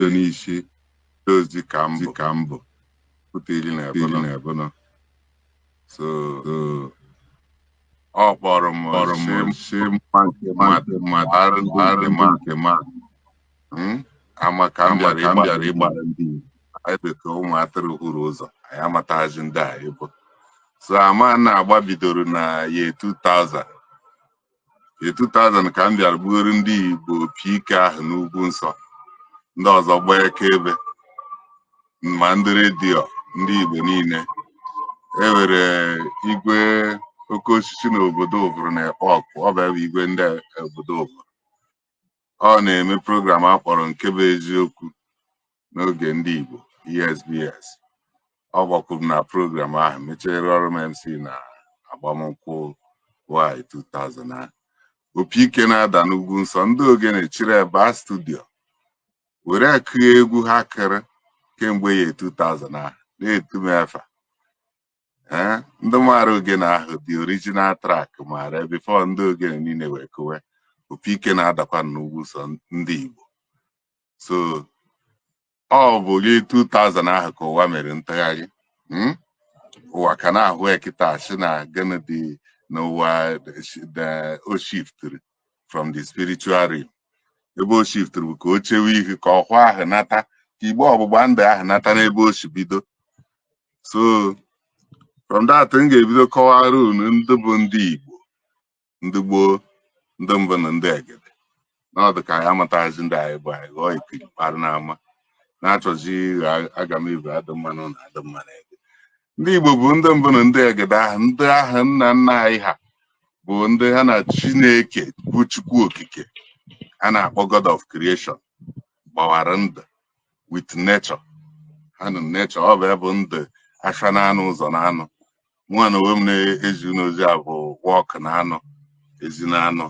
N'isi ozi ka mbụ pụta 17. So ọ kpọrọ m si mma nke mmadụ mmadụ ndị nke mmadụ ama ka m bịara ịgbara ndị Igbo. Anyị dị ka ụmụ atụrụ hụrụ ụzọ, anyị amataghịzi ndị anyị bụ. So ama na-agba bidoro na year 2000, year 2000 ka m bịara gbuoro ndị Igbo opi ike ahụ n'ugwu nsọ. Ndị ọzọ gbaa ebe ma ndị redio ndị Igbo niile e nwere igwe oke osisi n'obodo Ụvụrụ na-ekpe ọkụ. Ọ bụ ebe igwe ndị obodo Ụvụrụ ọ na-eme program a kpọrọ Nke Bụ Eziokwu n'oge ndị Igbo, ESBS. Ọ gbakwuru na program ahụ mechiere ọrụ m MC na agbamnkwụ Y 2000 ahụ. Opi ike na-ada n'ugwu nsọ, ndị ogene chiri ebe a studio were kụọ egwu ha kere kemgbe ya 2000 ahụ na-etu m efa. Ee, ndị maara ogene ahụ, the original track maara before ndị ogene niile wee kụwe opi ike na-adakwa n'ugwu nsọ ndị Igbo. So ọ bụ gị 2000 ahụ ka ụwa mere ntụgharị. Ụwa ka na-ahụ ekịta sị na gịnị dị n'ụwa, o shiftiri from the spiritual realm. Ebe o shiftiri bụ ka o chewe ihu ka ọhụ ahụ nata, ka igbe ọgbụgba ndụ ahụ nata n'ebe o si bido. So from that m ga-ebido kọwara unu ndị bụ ndị Igbo, ndị gboo, ndị mbụ na ndị egede. N'ọdụ ka anyị amataghịzi ndị anyị bụ, anyị ghọọ ikiri kparụ n'ama na-achọzi aga m ebu adụ mmanụ na adụ mmanụ ede. Ndị Igbo bụ ndị mbụ na ndị egede ahụ, ndị ahụ nna nna anyị ha bụ ndị ha na Chineke bụ Chukwu Okike a na-akpọ God of Creation gbawara ndụ with nature. Ha na nature ọ bụ ebe ndụ acha na anụ ụzọ na anụ. Mụnwa na onwe m na-ezi n'ozi a bụ wọk na anụ ezi na anụ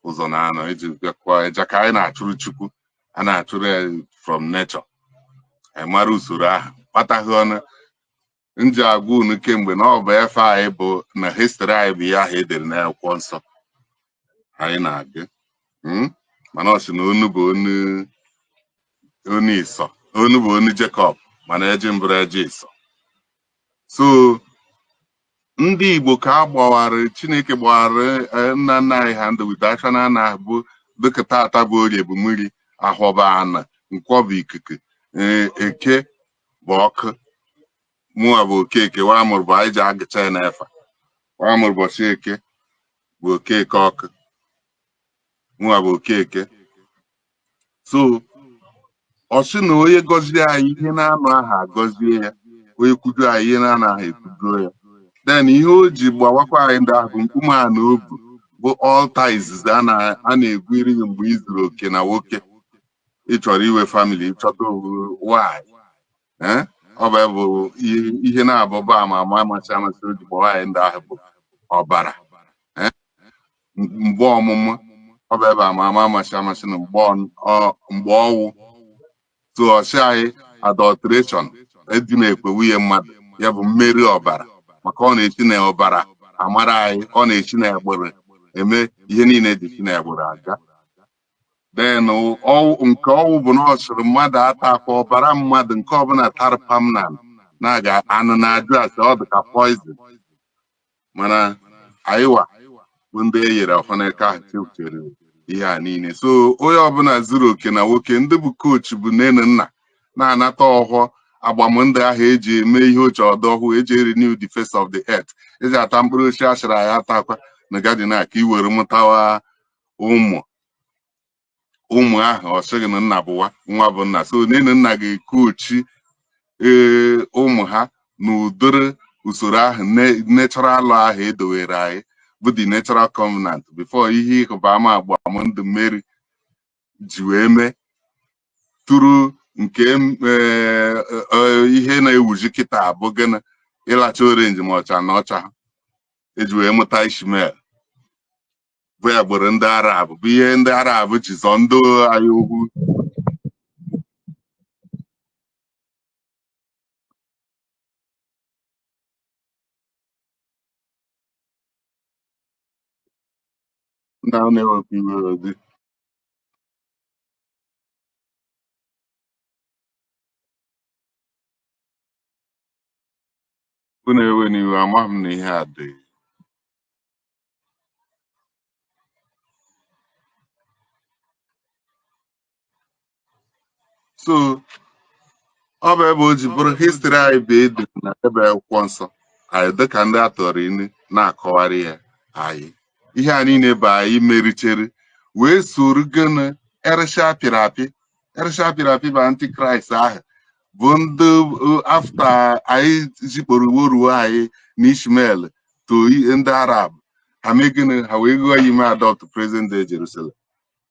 ụzọ na anụ eji bịakwa ịja ka anyị na-achụrụ Chukwu, a na-achụrụ ya from nature. Anyị mara usoro ahụ kpataghị ọnụ nji agwa unu kemgbe na ọ bụ efe anyị bụ na history anyị bụ ihe ahụ edere n'akwụkwọ nsọ anyị na-agụ. Mana ọ sị na onu bụ onu onu Ịsọ, onu bụ onu Jekọb, mana eji mbụrụ eji Ịsọ. So ndị Igbo ka a gbawara, Chineke gbawara nna nna anyị ha ndụ with aka na ana bụ dịka tata bụ orie bụ mmiri, ahọ bụ ana, nkwọ bụ ikuku, eke bụ ọkụ. Mụnwa bụ okeke wa mụrụ bụ anyị ji agụcha ya n'efa wa mụrụ ụbọchị eke bụ okeke ọkụ. Mụnwa bụ okeke. So ọ sị na onye gọzie anyị ihe na-anụ aha agọzie ya, onye kwudo anyị ihe na-anụ aha ekwudo ya. Then ihe o ji gbawakwa anyị ndị ahụ bụ mkpume a na obu bụ altar izizi a na-egwu iri mgbe ị zuru oke na nwoke ị chọrọ iwe family, ịchọta nwanyị. Ọ bụ bụ ihe na-abụba ama ama amasị amasị o ji gbawa anyị ndị ahụ bụ ọbara mgbe ọmụmụ. Ọ bụ ebe ama ama amasị amasị na mgbe ọwụ. So ọsị anyị adulteration edi na-ekwe nwunye mmadụ, ya bụ mmeri ọbara, maka ọ na-esi na ọbara amara anyị, ọ na-esi na egbere eme ihe niile dị si na egbere aga. Then nke ọwụ bụ na ọ sịrị mmadụ ata akwa ọbara mmadụ nke ọbụla tara pamnan na-aga anụ na-ajụ ase, ọ dị ka poison. Mana anyịwa bụ ndị e nyere ọfọ n'aka ahụ chefuru ihe a niile. So onye ọbụla zuru oke na nwoke, ndị bụ coach bụ nne na nna na-anata ọhụọ agbamndụ ahụ eji eme ihe oche ọdọ ọhụụ eji renew the face of the earth, eji ata mkpụrụ osisi achịrị anyị atakwa na garden a ka i were mụtawa ụmụ ụmụ ahụ. Ọ sịghị na nna bụwa nwa bụ nna. So nne na nna ga-ekochi ee ụmụ ha n'ụdịrị usoro ahụ natural law ahụ edowere anyị bụ the natural covenant before ihe ịhụba ama agbamndụ mmeri ji wee mee tụrụ nke ihe na-ewuzi kịta bụ gịnị? Ịlacha orange ma ọcha na ọcha eji wee mụta Ishmael bụ agbụrụ ndị Arab, bụ ihe ndị Arab ji zọ ndị anyị ugwu. Ndị a na-ewepụ iwe ozi. Unu ewe n'iwe, amaghị m na ihe a dị. So ọ bụ ebe o ji bụrụ history anyị bụ edere na ebe akwụkwọ nsọ anyị, dịka ndị a tọrọ inu na-akọwarị ya anyị. Ihe a niile bụ anyị merichere wee soro gịnị? Erisha apịrị apị, erisha apịrị apị bụ antichrist ahụ, bụ ndị after anyị zikpọrọ uwe ruo anyị na Ishmael to ndị Arab. Ha mee gịnị? Ha wee gụọ ya ime adopt present day Jerusalem.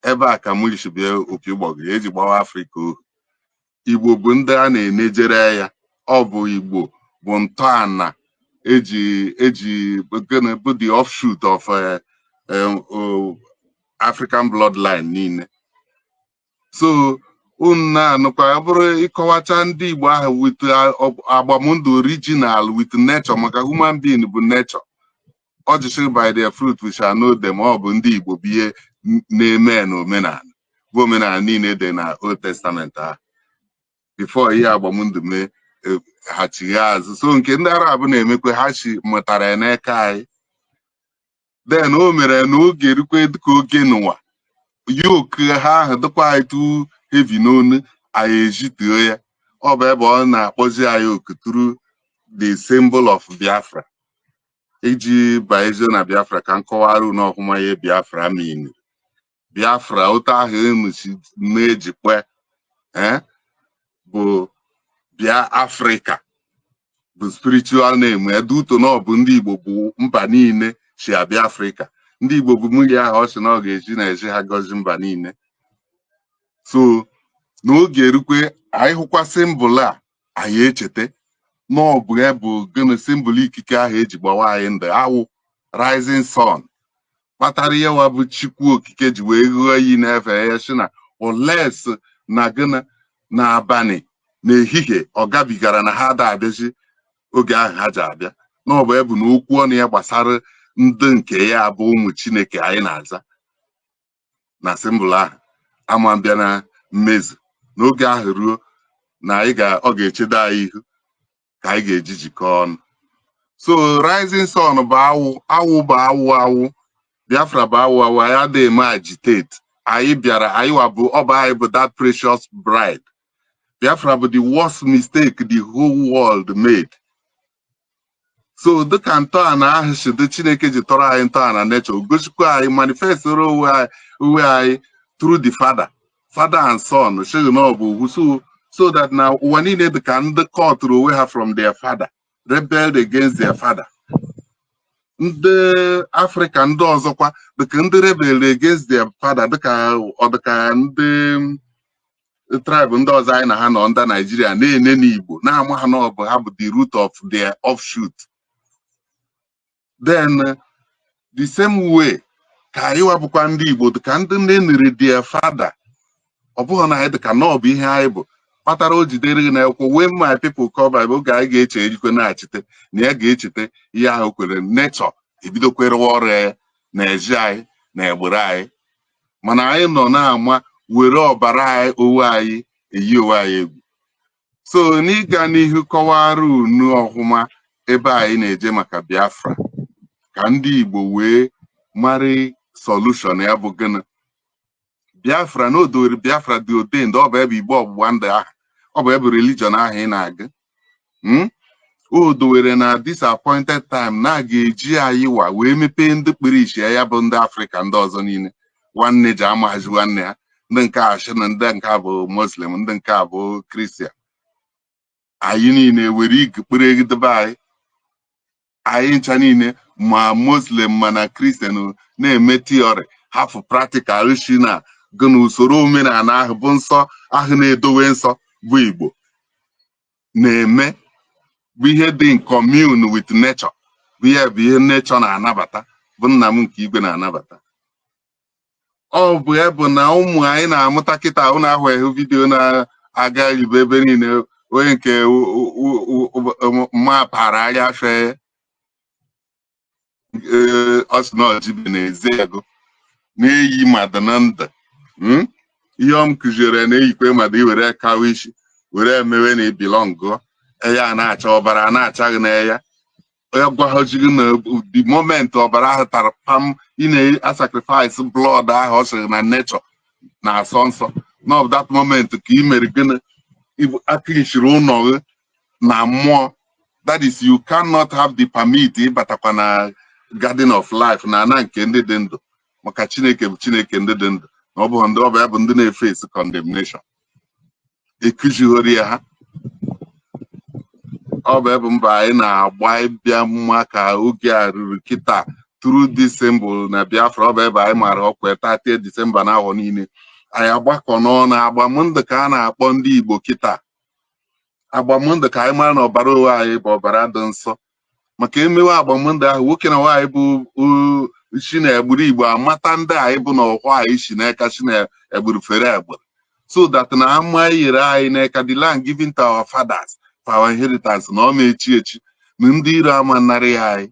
Ebe a ka Moorish bịa, opi ụgbọgụ eji gbawa Afrịka ohu. Igbo bụ ndị a na-enejere ya. Ọ bụ Igbo bụ ntọala eji gịnị bụ the offshoot of African bloodline niile. So unu na-anụkwa, ọ bụrụ ịkọwacha ndị Igbo ahụ with agbamndụ original with nature, maka human being bụ nature. Ọ jụsịrị, "By their fruit we shall know them." Ọ bụ ndị Igbo bụ ihe na-eme na omenala bụ omenala niile dị na Old Testament ahụ before ihe agbamndụ mee ha chigha azụ. So nke ndị Arab na-emekwe, ha chi mụtara ya n'aka anyị. Then o mere na oge erukwe, dịka oge n'ụwa yoke ha ahụ dịkwa anyị too heavy n'onu anyị, ejituo ya. Ọ bụ ebe ọ na-akpọzi anyị oku through the symbol of Biafra. Iji banyezie na Biafra, ka m kọwara unu ọfụma ihe Biafra mean. Biafra otu ahụ unu si na-ejikwa bụ bịa Afrịka, bụ spiritual name eduto na ọ bụ ndị Igbo bụ mba niile si abịa Afrịka. Ndị Igbo bụ mmiri ahụ ọ sị na ọ ga-eji na-eji ha gọzi mba niile. So n'oge erukwe, anyị hụkwa symbol a, anyị echeta na ọ bụ ya bụ gịnị? Symbol ikike ahụ eji gbawa anyị ndụ awụ rising sun, kpatara ihe wa bụ Chukwu Okike ji wee ghụọ iyi na-efe ya, sị na oles na gịnị na abalị na ehihie ọ gabigara na ha ada abịazi oge ahụ ha ji abịa, na ọ bụ ebu na okwu ọnụ ya gbasara ndị nke ya bụ ụmụ Chineke anyị na-aza na symbol ahụ ama bịa na mmezu n'oge ahụ ruo na anyị ga ọ ga-echedo anyị ihu ka anyị ga-eji jikọọ ọnụ. So rising sun bụ awụ, awụ bụ awụ, awụ Biafra bụ awụ, awụ. Anyị adịghị eme agitate. Anyị bịara, anyị wa bụ ọ bụ anyị bụ that precious bride. Biafra bụ the worst mistake the whole world made. So dịka ntọala ahụ si dị, Chineke ji tọrọ anyị ntọala nature, gosikwa anyị, manifestoro onwe anyị through the father and son, sịghị na ọ bụ ugwu. So that na ụwa niile dị ka ndị kọtụrụ onwe ha from their father, rebelled against their father. Ndị Afrịka ndị ọzọkwa dịka ndị rebel against their father, dịka ọ dịka ndị tribe ndị ọzọ anyị na ha nọ ndị Naijiria na-ene n'Igbo na-ama ha na ọ bụ ha bụ the root of their offshoot. Then the same way ka anyị wabụkwa ndị Igbo dịka ndị neniri their father. Ọ bụghị na anyị dịka na ọ bụ ihe anyị bụ kpatara o jidere gị n'akwụkwọ, "When my people call by," oge anyị ga-eche ejikwe na-achite na ya ga-echeta ihe ahụ kwere nature ebidokwerewa ọrụ ya na ezi anyị na egbere anyị. Mana anyị nọ na-ama were ọbara anyị onwe anyị eyi onwe anyị egwu. So n'ịga n'ihu kọwara unu ọhụma ebe anyị na-eje maka Biafra, ka ndị Igbo wee mara solution ya bụ gịnị. Biafra na odowere Biafra dị ordained. Ọ bụ ebe Igbo ọgbụgba ndụ ahụ, ọ bụ ebe religion ahụ ị na-agụ. O dowere na this appointed time na a ga-eji anyị wa wee mepee ndị kpere ichi ya bụ ndị Afrịka ndị ọzọ niile. Nwanne ji amaghazi nwanne ha, ndị nke a sị na ndị nke a bụ Muslim, ndị nke a bụ Christian. Anyị niile were ikpere debe anyị, anyị ncha niile, ma Muslim ma na Christian, na-eme theory hafụ practical shi na gị na usoro omenala ahụ bụ nsọ ahụ na-edowe nsọ bụ Igbo na-eme, bụ ihe dị in commune with nature, bụ ihe nature na-anabata, bụ nna m nke igwe na-anabata. Ọ bụ ya bụ na ụmụ anyị na-amụta kịta. Ụnụ ahụ ehụ video na-aga ibe ebe niile, onye nke mma para anya fe, ọ sị na ọjibe na-eze ego na-eyi mmadụ na ndụ. Ihe ọ m kụziere na-eyikwe mmadụ iwere kawa isi were emewe na ebelongụọ ya na-acha ọbara na-acha gị n'eya. Ya gwaghazighị na the moment ọbara ahụ tara pam, ị na-asacrifice blood ahụ, ọ sịrị na nature na-asọ nsọ na of that moment ka ị mere gịnị? Akịchiri ụlọ gị na mmụọ. That is, you cannot have the permit ịbatakwa na garden of life, na ana nke ndị dị ndụ, maka Chineke bụ Chineke ndị dị ndụ, na ọ bụ ndị ọ bụ ya bụ ndị na-efesi condemnation. Ekuzighori ya ha. Ọ bụ ebe mba anyị na-agba ịbịa mma ka oge a ruru kịta through this symbol na Biafra. Ọ bụ ebe anyị mara ọkwa 30 Disemba n'ahọ niile anyị agbakọ n'ọnụ agbamndụ ka a na-akpọ ndị Igbo kịta, agbamndụ ka anyị mara na ọbara onwe anyị bụ ọbara dị nsọ, maka emewe agbamndụ ahụ, nwoke na nwaanyị bụ si na egburu Igbo amata ndị anyị bụ na ọhụ anyị si n'aka si na egburu fere egburu, so that na ama yere anyị n'aka, the land given to our fathers for our inheritance, na ọ ma echi echi na ndị iro ama narị ya anyị.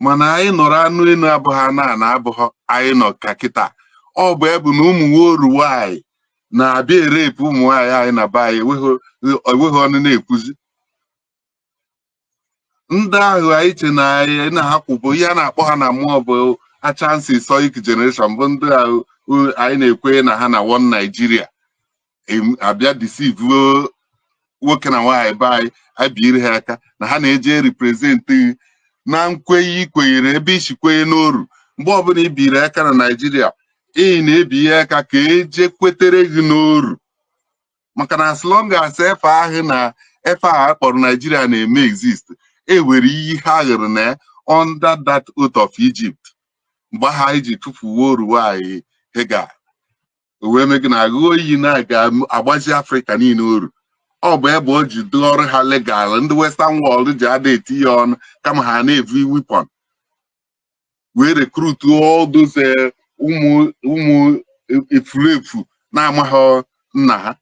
Mana anyị nọrọ anụ enu abụghị anụ a na abụghọ anyị nọ ka kịta. Ọ bụ ebu na ụmụ nworu nwanyị na-abịa erepụ ụmụ nwaanyị anyị na be anyị, enweghị ọnụ na-ekwuzi. Ndị ahụ anyị che na anyị na ha kwụbụ ihe a na-akpọ ha na mmụọ bụ Achansi Soik generation, bụ ndị ahụ anyị na-ekwenye na ha na one Nigeria abịa deceive nwoke na nwaanyị be anyị, abiri ha aka na ha na-eje represent na nkwenye ikwenyere ebe isi kwenye n'oru. Mgbe ọbụla ibiri aka na Naijiria, ị na-ebi ihe aka ka eje kwetere gị n'oru, maka na as long as efe ahụ na efe a kpọrọ Naijiria na-eme exist, e were iyi ha ghere na ya under that oath of Egypt mgbe ha iji tụfuo oru nwanyị Hega wee mee gị na aghụghọ iyi na ga-agbazi Afrịka niile oru. Ọ bụ ebe o ji dị ọrụ ha legal, ndị Western world ji ada eti ya ọnụ, kama ha na-evu weapon wee recruit all those ụmụ ụmụ efulefu na-amaghị nna ha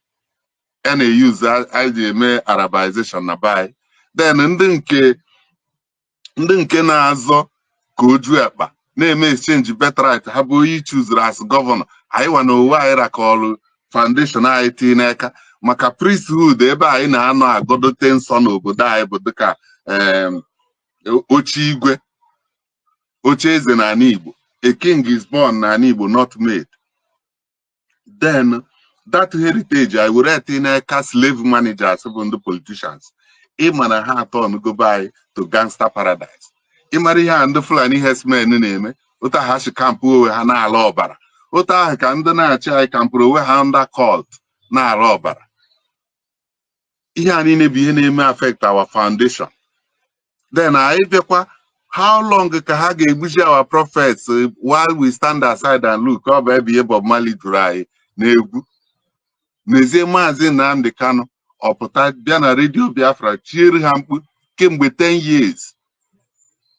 a na-eyuzu anyị ji eme Arabization na be. Then ndị nke na-azọ ka o ju akpa na-eme exchange birthright ha bụ onye chuzuru as governor anyị nwa na owe anyị rakọọlụ foundation anyị tinye n'aka maka priesthood, ebe anyị na-anọ agọdote nsọ n'obodo anyị bụ dịka oche igwe, oche eze n'ala Igbo. A king is born n'ala Igbo, not made. Then that heritage anyị were tinye n'aka slave managers bụ ndị politicians. Ịma na ha atọ gobe anyị to gangster paradise. Ịmara ihe a ndị Fulani herdsmen na-eme, otu ha si kampụ onwe ha na-ala ọbara, otu ahụ ka ndị na-achị anyị kampụrụ onwe ha under cult na-ala ọbara. Ihe a niile bụ ihe na-eme affect our foundation. Then anyị bịakwa, how long ka ha ga-egbuji our prophets while we stand aside and look? Ọ bụ ebe ihe Bob Marley jụrụ anyị n'egwu. N'ezie, Maazị Nnamdi Kanu ọ pụta bịa na redio Biafra chiere ha mkpu kemgbe 10 years,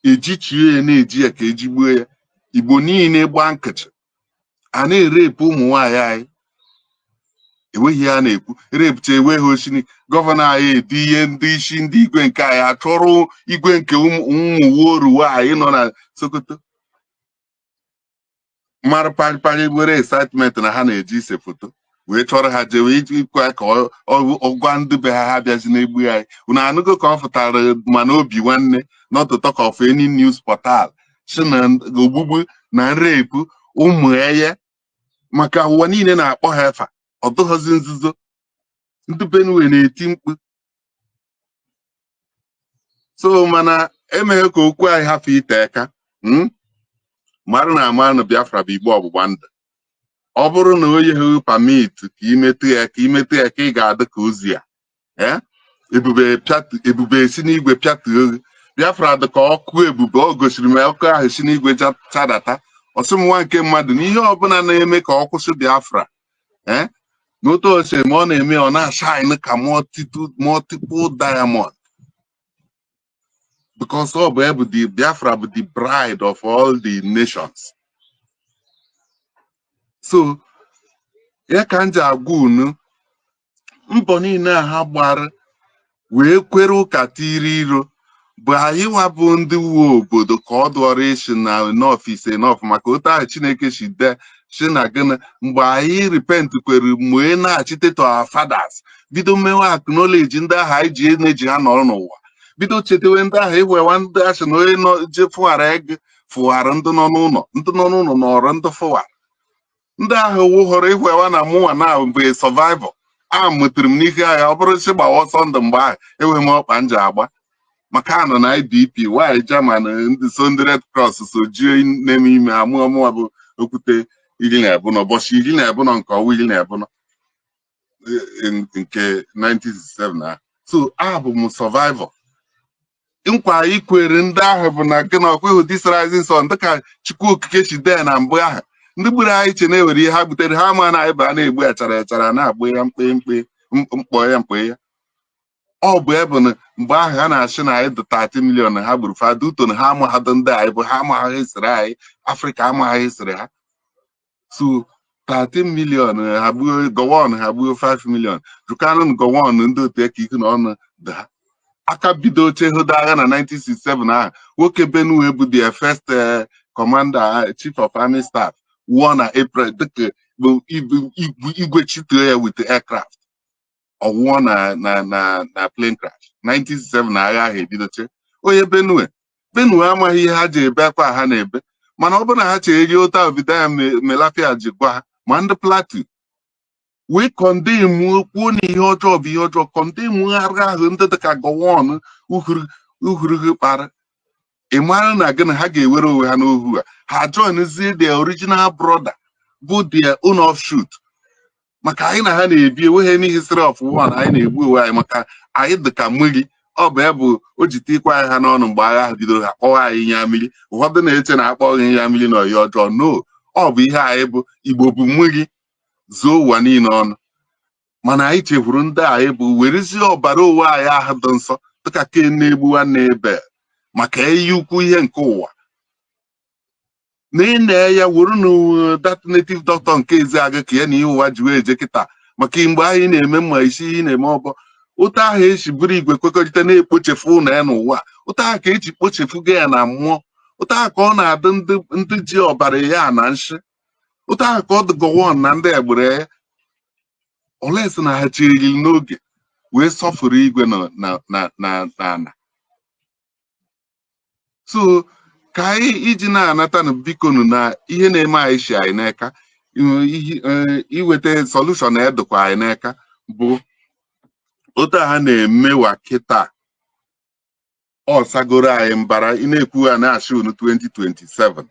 ejichie ya na-eji ya ka ejigbuo ya. Igbo niile gbaa nkịtị, a na-erepụ ụmụ nwaanyị anyị, enweghị ya na-ekwu repụcha, enweghị osini governor anyị edi ihe ndị isi ndị igwe nke anyị achọrọ igwe nke ụmụ nworu nwaanyị nọ na Sokoto mara parịparị were excitement na ha na-eji ise foto wee chọrọ ha jewe iji ikwe ka ọ gwa ndị be ha ha bịazi na-egbu anyị. Unu anụgo ka ọ fụtara mana obi nwanne, not to talk of any news portal si na ogbugbu na nrepu ụmụ eye, maka ụwa niile na-akpọ ha efa. Ọ dịghọzi nzuzo, ndị Benue na-eti mkpu. So mana emeghe ka okwu anyị hafụ ite aka, mara na ama na Biafra bụ igbe ọgbụgba ndụ. Ọ bụrụ na o nyeghị permit ka imetụ ya, ka imetụ ya, ka ị ga-adị ka ozi ya. Ebube ebube si n'igwe pịatuo gị. Biafra dị ka ọkụ ebube ọ gosiri m ọkụ ahụ si n'igwe chadata. Ọsị m, nwa nke mmadụ, na ihe ọbụla na-eme ka ọ kwụsị Biafra, ee, n'otu ose ma ọ na-eme, ọ na-ashine ka multiple diamond, because ọ bụ ebu the Biafra bụ the bride of all the nations. So ya ka m ji agwa unu, mbọ niile a ha gbara wee kwere ụka tiri iro bụ anyị nwa bụ ndị uwe obodo ka ọ dụọrọ isi na enough is enough, maka otu ahụ Chineke si de si na gịnị mgbe anyị repent kwere wee na-achite to our fathers, bido mmewe acknowledge ndị ahụ anyị ji eji ha nọrọ n'ụwa. Bido chetewe ndị ahụ ịhwewa ndị asị na onye nọ je fụghara ego, fụghara ndị nọ n'ụlọ, ndị nọ n'ụlọ nọrọ ndị fụghara ndị ahụ wụhọrọ ịhwewa na mụnwa na bụ survivor. A mụtara m n'ihe agha. Ọ bụrụ sị gbawa ọsọ ndụ mgbe ahụ, enweghị m ọkpa nji agba maka anọ na IDP why German ndị so ndị Red Cross so jie na-eme ime amụọ mụnwa bụ okwute 14, ụbọchị 14 nke ọnwa 14 nke 1967 ahụ. So abụ m survivor. Nkwa anyị kwere ndị ahụ bụ na gị na ọkweghị this rising sun, dịka Chukwu Okike si dee na mbụ ahụ, ndị gburu anyị che na-ewere ihe ha butere ha ma na anyị bụ a na-egbu achara achara, na-agba ya mkpe mkpe, mkpọ ya mkpe ya. Ọ bụ ebe na mgbe ahụ ha na-achị na anyị dị 30 million ha gburu faduto na ha amaghadụ ndị anyị bụ, ha amaghị esere anyị, Afrịka amaghị esere ha. So 13 million ha gbuo Gowon, ha gbuo 5 million. Jụkanụ Gowon, ndị otu eke iku na ọnụ dị ha aka bido oche hodo agha na 1967 ahụ. Nwoke Benue bụ their first commander, chief of army staff, wụọ na April dịka bụ igwe chituo ya with aircraft, ọwụọ na plane crash 1967 na agha ahụ ebidoche. Onye Benue, Benue amaghị ihe ha ji ebe akwa ha na-ebe, mana ọ bụrụ na ha chere otu obido ya Mailafia ji gwa ha ma ndị Plateau wee condemn, kwuo na ihe ọjọọ bụ ihe ọjọọ, condemn agha ahụ ndị dịka Gowon uhuru kpara. Ị mara na gịnị ha ga-ewere onwe ha n'ohu a, ha joinzie their original brother bụ their own offshoot, maka anyị na ha na-ebi enweghị any history of war na anyị na-egbu onwe anyị, maka anyị dị ka mmiri. Ọ bụ ya bụ o ji tikwa anyị ha n'ọnụ mgbe agha ahụ bidoro, ha kpọwa anyị ya mmiri. Ụfọdụ na-eche na akpọghị ya mmiri na ọya ọjọọ. No, ọ bụ ihe anyị bụ. Igbo bụ mmiri zuo ụwa niile ọnụ, mana anyị chefuru ndị anyị bụ, werezie ọbara onwe anyị ahụ dị nsọ dịka Ken na-egbu nwanne Ebel maka iyi ukwu ihe nke ụwa na ị na ya wuru na that native doctor nke Eziagụ ka ya na ihe ụwa ji wee je kịta, maka mgbe anyị na-eme mma isi ihe na-eme ọbọ ụta ahụ esi buru igwe kwekọrịta na-ekpochefu ụlọ ya n'ụwa, ụta ahụ ka eji kpochefugo ya na mmụọ, ụta ahụ ka ọ na-adị ndị ji ọbara ya na nshi, ụta ahụ ka ọ dị Gowon na ndị egbere ya olesi na ha chiriri n'oge wee sọfụrụ igwe na na na na na ana. So ka anyị iji na-anata na bikonu na ihe na-eme anyị shi anyị n'aka iweta solution edokwa anyị n'aka bụ otu a ha na-emewa kịta. Ọ sagoro anyị mbara. Ị na-ekwu ha na-achị unu 2027,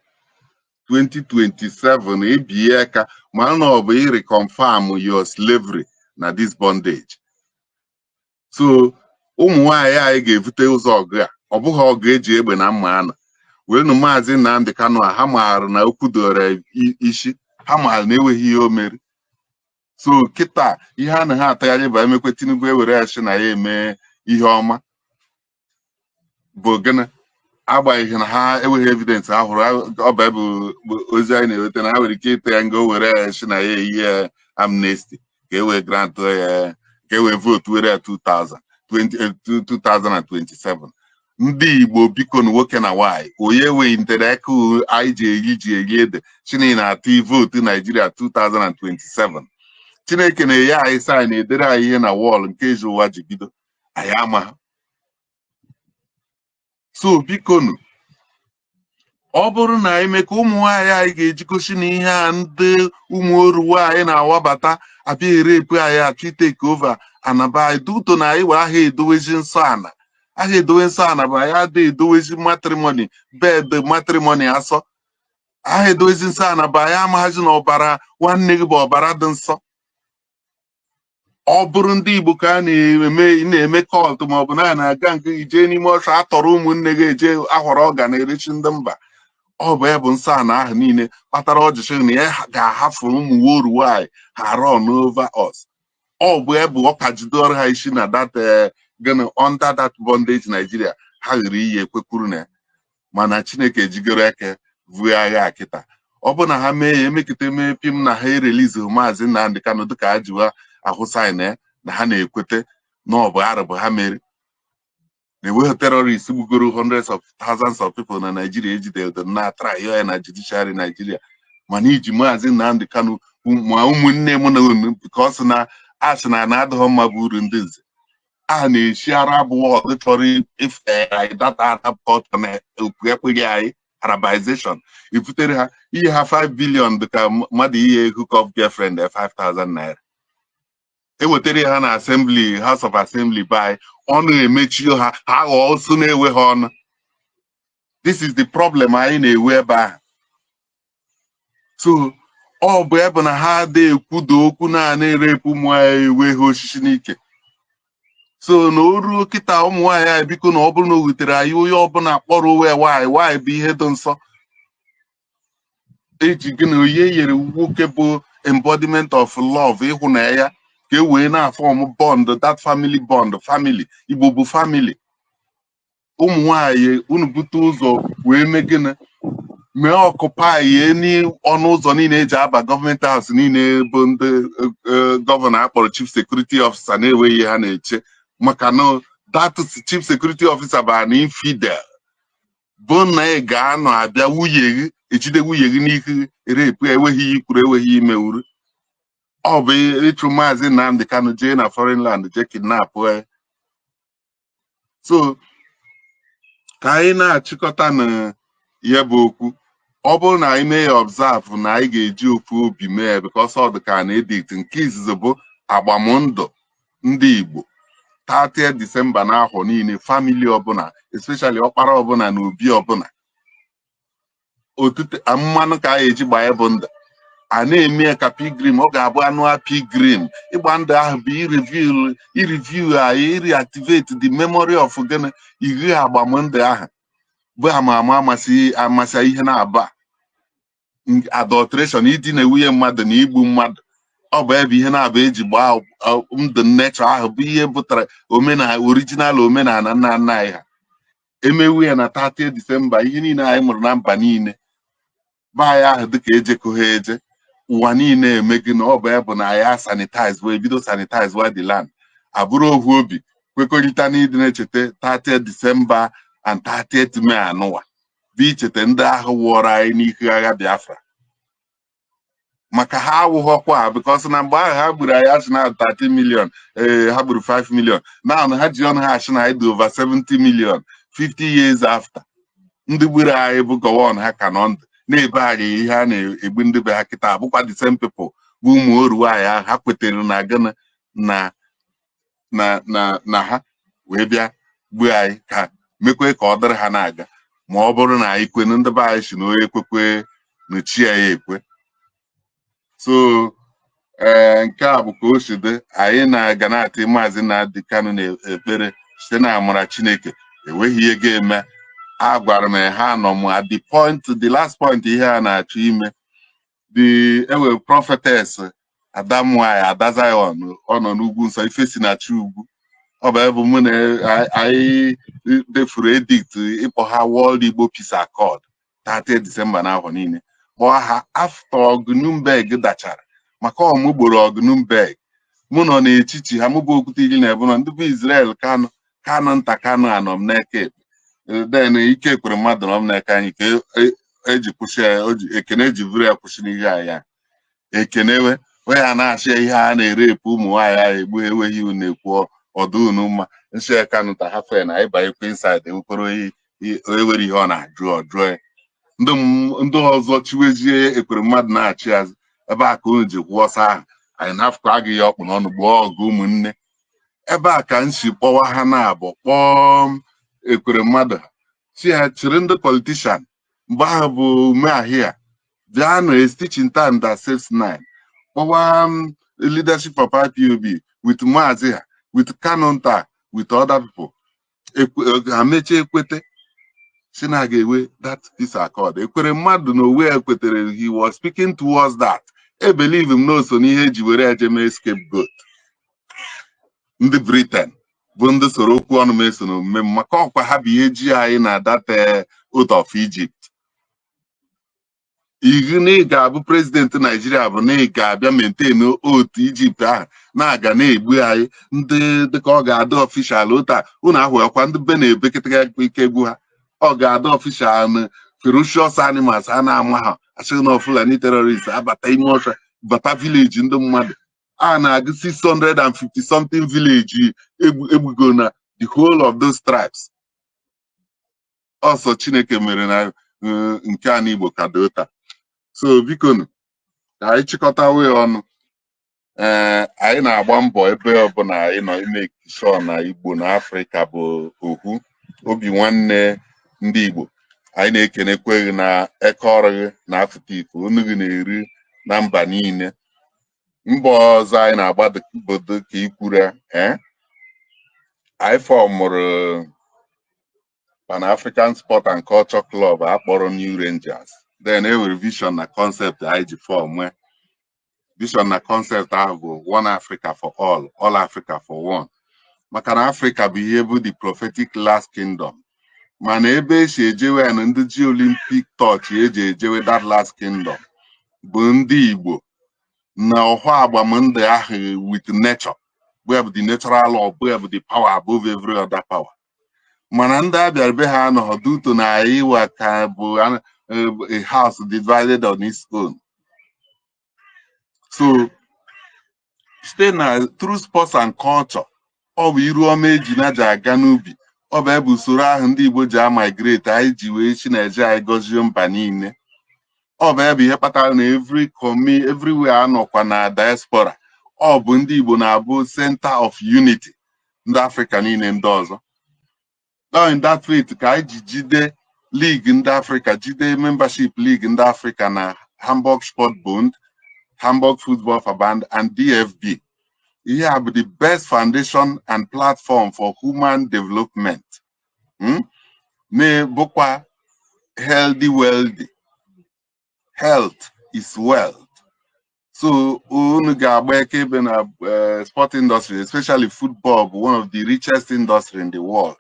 2027 ebie aka ma na ọ bụ ịreconfirm your slavery na this bondage. So ụmụ nwaanyị anyị ga-evute ụzọ ọgụ a. Ọ bụghị ọgụ eji egbe na mma ana weenụ Maazị Nnamdi Kanu a ha maara na okwu doro isi, ha maara na enweghị ihe o mere. So kịta ihe a na ha atagharị bụ emekwe Tinubu ewere ya sị na ya eme ihe ọma bụ gịnị, agbanyeghị na ha enweghị evidence ha hụrụ. Ọ bụ bụ ozi anyị na-enweta na ha nwere ike ịta ya nga o were ya sị na ya eyi ya amnesty ka e wee grant ya, ka e wee vote were ya 2000 2027. Ndị Igbo, biko, na nwoke na nwaanyị onye welitere aka anyị ji eri ede Chineke na-atụ vote Naijiria 2027. Chineke na-enye anyị sign, edere anyị ihe na wall nke ezi ụwa ji bido anyị ama ha. So bikonu, ọ bụrụ na anyị ka ụmụ nwaanyị anyị ga-eji gosi na ihe a ndị ụmụ oru nwaanyị na-awabata abịa erepụ anyị, achọ itake over anaba anyị duto na anyị wee aha edowezi nsọ ana, aha edowe nsọ ana bụ anyị ada edowezi matrimony bed, matrimony asọ, aha edowezi nsọ ana bụ anyị amaghazi na ọbara nwanne gị bụ ọbara dị nsọ. Ọ bụrụ ndị Igbo ka a na-eme na-eme cult maọbụ na a na-aga nke ije n'ime ọsọ atọrọ ụmụnne gị eje ahọrọ ọga na-erechi ndị mba. Ọ bụ ya bụ nsọ ana ahụ niile kpatara ọjịchị na ya ga-ahafụ ụmụ nworu nwanyị ha run over us. Ọ bụ ya bụ ọ ka jidoro ha isi na that gịnị under that bondage Nigeria ha ghere iyi ekwekwuru na ya, mana Chineke ejigoro aka vuo agha kịta. Ọ bụ na ha mee ya emekite mee pim na ha erelease Maazị Nnamdi Kanu dịka ha jiwa ahụ sign ya na ha na-ekwete na ọ bụ arụ bụ ha mere na enweghị terrorist gbugoro hundreds of thousands of people na Nigeria ejidere na try ya na judiciary Nigeria, mana iji Maazị Nnamdi Kanu ma ụmụnne m na unu because na asị na na adịghị mma bụ uru ndị nze. A na-esi Arab world chọrọ ife anyị that Arab culture na ekpere anyị Arabization, ebutere ha ihe ha 5 billion, dịka mmadụ ihe hook up girlfriend 5000 naira. Ewetara ha na assembly, House of Assembly by ọnụ emechi ha, ha ghọọ osu na-enwe ha ọnụ. This is the problem anyị na-ewe ebe ahụ. So ọ bụ ebe na ha ada ekwudo okwu naanị erepụ ụmụ anyị, ewe ha osisi n'ike. So na o ruo kịta, ụmụ nwaanyị anyị, biko, na ọ bụrụ na o wutere anyị, onye ọbụla kpọrọ onwe nwaanyị, nwaanyị bụ ihe dị nsọ eji gị na onye nyere nwoke bụ embodiment of love, ịhụnanya, ka e wee na-aform bond, that family bond. Family Igbo bụ family. Ụmụ nwanyị, unu bute ụzọ wee mee gịnị? Mee occupy ọnụ ụzọ niile eji aba government house niile, bụ ndị governor akpọrọ chief security officer na-enweghị ha na-eche, maka na that chief security officer bụ an infidel, bụ na ị ga-anọ abịa nwunye gị, ejide nwunye gị n'ihu, rape, enweghị ihe ikwuru, enweghị imewuru. Ọ bụ ịchụ Maazị Nnamdi Kanu jee na foreign land jee kidnap ya. So ka anyị na-achịkọta na ihe bụ okwu, ọ bụrụ na anyị mee ya observe na anyị ga-eji ofu obi mee ya, because ọ dị ka na edict nke izizi bụ agbamndụ ndị Igbo 30 December n'ahọ niile, family ọbụla, especially ọkpara ọbụla na obi ọbụla, otute mmanụ ka a eji gbaa bụ ndụ a na-eme ya ka pilgrim. Ọ ga-abụ anụ pilgrim ịgba ndụ ahụ bụ ireview anyị, ireactivate the memory of gịnị? Iri agbamndụ ahụ bụ ama ama amasị amasị ihe na-aba adulteration, idina nwunye mmadụ na igbu mmadụ. Ọ bụ ebe ihe na-abụ eji gbaa ndụ nnechọ ahụ bụ ihe pụtara omenala, original omenala nna nna anyị ha. Emewu ya na 30 Disemba, ihe niile anyị mụrụ na mba niile be anyị ahụ dịka ejekọ ha eje ụwa niile eme gị na ọ bụ ebe na ya sanitize wee bido sanitize wa the land, abụrụ ohu obi kwekọrịta na ịdị na-echeta 30 Disemba and 30th May anụwa bụ icheta ndị ahụ wụọrọ anyị n'ihu agha Biafra, maka ha awụghọkwa, because na mgbe ahụ ha gburu anyị, asị na 30 million, ee, ha gburu 5 million. Now ha ji ọnụ ha achị na anyị dị over 70 million. 50 years after, ndị gburu anyị bụ Gowon, ha ka nọ ndụ na-ebe anyị ihe a na-egbu ndị be ha kịta, bụkwa the same people bụ ụmụ oru anyị ahụ ha kwetere na gịnị na ha wee bịa gbuo anyị, ka mekwe ka ọ dịrị ha na-aga. Ma ọ bụrụ na anyị kwenu, ndị be anyị si na onye ekwekwe na chi ya ekwe. So ee, nke a bụ ka o si dị. Anyị na-aga na-atị Maazị Nnamdi Kanu na ekpere site na amara Chineke, enweghị ihe ga-eme. A gwara m ha nọ m at the point, the last point, ihe a na-achọ ime the enwere prophetess Ada nwanyị, Ada Zion, ọ nọ n'ugwu nsọ ife si na chi ugwu. Ọ bụ ebe mụ na anyị defuru edict ịkpọ ha World Igbo Peace Accord 30 December n'afọ niile, kpọọ ha after ọgụ Nuremberg dachara, maka ọmụ gboro ọgụ Nuremberg. Mụ nọ n'etiti ha, mụ bụ okwute iri na ebụnọ ndị bụ Israel Kanụ, Kanụ nta, Kanụ anọ m n'eke ekpe, then ike kwere mmadụ nọ m n'eke anyị ka eji kwụsị ya. Ekene eji buru ya kwụsị n'ihe anyị ekenewe onye a na-achị ya ihe a na-erepụ ụmụ nwaanyị ahụ egbu, enweghị unu na-ekwu ọdụ unu mma nsị ya. Kanụ ta ha fe na anyị banyekwa inside, enwekwara onye nwere ihe ọ na-ajụ, ọ jụọ ya. Ndị ọzọ chiwezie ekwere mmadụ na-achị azụ ebe a ka unu ji kwụọ ọsọ ahụ anyị na-afụkwa agụ ya ọkpụ n'ọnụ gboo ọgụ ụmụnne. Ebe a ka m si kpọwa ha na-abụ kpọọ ekwere mmadụ ha si ha chịrị ndị politician mgbe ahụ bụ umeahịa bịa na a stitch in time that saves nine. Kpọwa leadership of IPOB with Maazị ha, with Kanunta, with other people, ha mechie ekwete si na ga-ewe that peace accord. Ekwere mmadụ na owe ya kwetere, he was speaking towards that. E believe m na o so n'ihe eji were eje mee scapegoat ndị Britain, bụ ndị soro okwu ọnụ m eso n'omume m, maka ọkwa ha bụ ihe ji anyị na that oath of Egypt. Iwu na ị ga-abụ president Naijiria bụ na ị ga-abịa maintain oath Egypt ahụ na-aga na-egbu anyị ndị dịka ọ ga-adị official otu a unu ahụghakwa ndị be na-ebekịta ike egwu ha. Ọ ga-adị official na ferocious animals a na-ama ha asịghị na Fulani terrorist abata ime ọcha, bata village ndị mmadụ. A na-agụ 650 something village egbugo na the whole of those tribes. Ọsọ Chineke mere na nke a n'Igbo ka dị ụta. So bikonu, ka anyị chịkọta wee ọnụ. Ee, anyị na-agba mbọ ebe ọbụla anyị nọ ime sure na Igbo na Afrịka bụ ohu. Obi nwanne ndị Igbo, anyị na-ekenekwe gị na eke ọrụ gị na afụta ife onu gị na-eri na mba niile. Mbọ ọzọ anyị na-agba bodo ka ikwuru, ee, anyị formụrụ Pan African Sport and Culture Club akpọrọ New Rangers. Then e nwere vision na concept anyị ji form. Vision na concept ahụ bụ "One Africa for all, all Africa for one", maka na Africa bụ ihe bụ the prophetic last kingdom. Mana ebe esi ejewe na ndị ji Olympic torch eji ejewe that last kingdom bụ ndị Igbo na ọhụ agbamndụ ahụ with nature, bụ ya bụ the natural law, bụ ya bụ the power above every other power. Mana ndị abịara be ha anọghọ duto na anyị wa ka bụ a house divided on its own. So site na through sports and culture, ọ bụ iru ọma eji na ji aga n'ubi, ọ bụ ebe usoro ahụ ndị Igbo ji amigrate anyị ji wee chi na-eje anyị gọzie mba niile. Ọ bụ ebe ihe kpatara na every community everywhere anọkwa na diaspora, ọ bụ ndị Igbo na-abụ center of unity ndị Afrịka niile ndị ọzọ. Now, in that faith ka anyị ji jide league ndị Afrịka, jide membership league ndị Afrịka na Hamburg Sport Bund, Hamburg Football Verband and DFB. Ihe a bụ the best foundation and platform for human development, Na-bụkwa healthy, wealthy. Health is wealth. So unu ga-agba ebe na sport industry, especially football, bụ one of the richest industry in the world,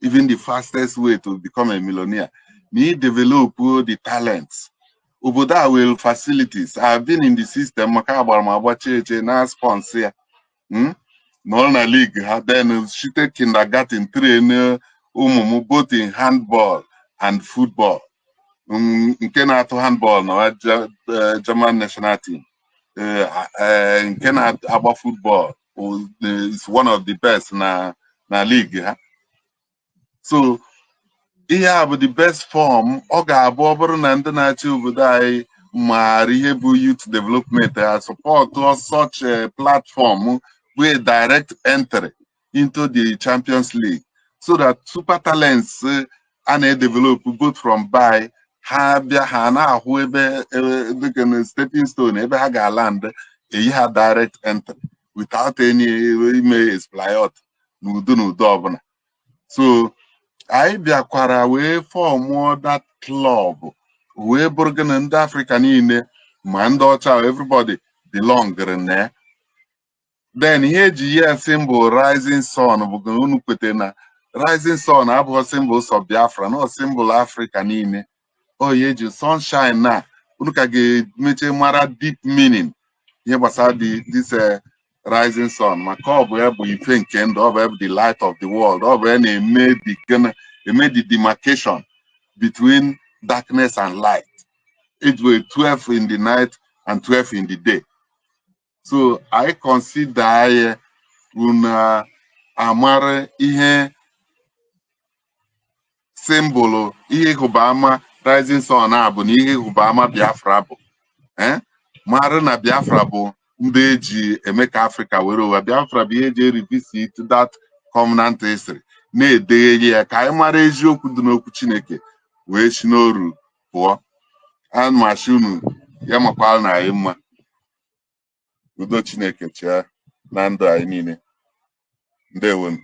even the fastest way to become a millionaire na i develop the talents. Obodo a nwere facilities. I've been in the system maka agbara m agbacha eche na sponsor ya, Nọrọ na league ha, then site kindergarten train ụmụ m both in handball and football. Nke na-atụ handball na German national team, nke na-agba football is one of the best na league ha. So ihe a bụ the best form. Ọ ga-abụ ọ bụrụ na ndị na-achị obodo anyị maara ihe bụ youth development, ha support such a platform bụ a direct entry into the Champions League, so that super talents a na-edevelop both from by ha bịa, ha na-ahụ ebe dịka na stepping stone ebe ha ga-aland, eyi ha direct entry without any ime exploit n'udo n'udo ọbụla. So anyị bịakwara wee formụọ that club, wee bụrụ gị na ndị Afrịka niile ma ndị ọcha, everybody belonged na ya. Then ihe eji ya symbol rising sun bụ na unu kwete na rising sun abụghị symbol sọ Biafra, na symbol Afrịka niile. O ihe eji sunshine na unu ka ga-emeche mara deep meaning ihe gbasara this rising sun, maka ọ bụ ya bụ ife nke ndụ, ọ bụ ya bụ the light of the world, ọ bụ ya na-eme the gịnị, eme the demarcation between darkness and light. It will 12 in the night and 12 in the day. So I consider ya unu amara ihe symbol, ihe ịhụba ama rising sun a bụ na ihe ịhụba ama Biafra bụ, mara na Biafra bụ ndị eji eme ka Afrịka were ụwa. Biafra bụ ihe eji revisit that covenant history, na-edeghe ya ka anyị mara eziokwu dị n'okwu Chineke wee si n'oru pụọ. Ana unu ya makwara na anyị mma. Udo Chineke chịa na ndụ anyị niile. Ndewonu.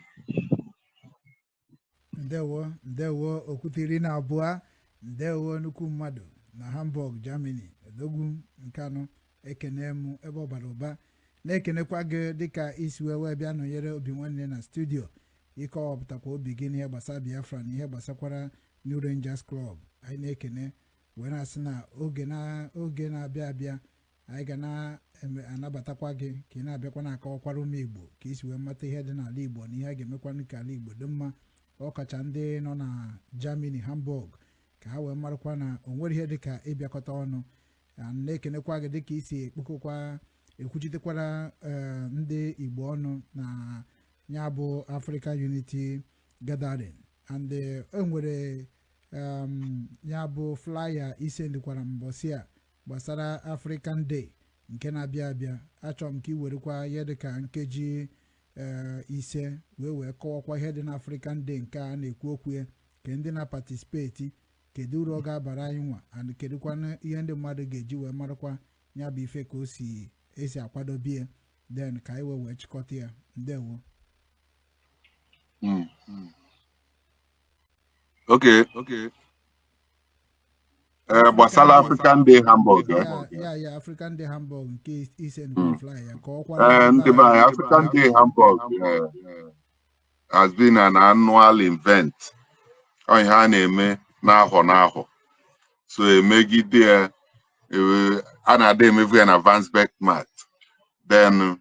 Ndewo, ndewo, okwute 12. Ndewo, nnukwu mmadụ na Hamburg, Germany, odogwu Nkanụ. Ekene m ebe ọ bara ụba, na-ekenekwa gị dịka isi wee wee bịa nọnyere Obi Nwanne na studio, ịkọwapụtakwa obi gị n'ihe gbasara Biafra na ihe gbasakwara New Rangers Club. Anyị na-ekene wee na-asị na oge na oge na-abịa abịa, anyị ga na-anabatakwa gị ka ị na-abịakwa na-akọwakwara ụmụ Igbo ka isi wee mata ihe dị n'ala Igbo na ihe a ga-emekwanụ ka ala Igbo dị mma, ọkacha ndị nọ na Germany, Hamburg, ka ha wee marakwa na o nwere ihe dịka ịbịakọta ọnụ. Na-ekenekwa gị dịka isi ekpokọkwa. Ekwuchitekwara ndị Igbo ọnụ na ya bụ African Unity Gathering, and e nwere ya bụ flyer ise ndikwara mbọsị a gbasara African Day nke na-abịa abịa. Achọrọ m ka ị werekwa ihe dịka nkeji 5 wee kọwakwa ihe dị na African Day nke a na-ekwu okwu ya, ke ndị na-participate, kedu uru ọ ga-abara anyị nwa, and kedụkwanụ ihe ndị mmadụ ga-eji wee marakwa ya bụ ife, ka o si esi akwadobe ya, then ka anyị wee chịkọta ya. Ndewo. Okay. Gbasara African Day Hamburg, eh? Ya, African Day Hamburg nke ise ndịkwara flyer ya, kọwakwa. Ndị be anyị, African Day Hamburg has been an annual event. Ọ ihe a na-eme n'ahọ n'ahọ. So emegide ya, a na-ada emevu ya na Wandsbek Markt. Then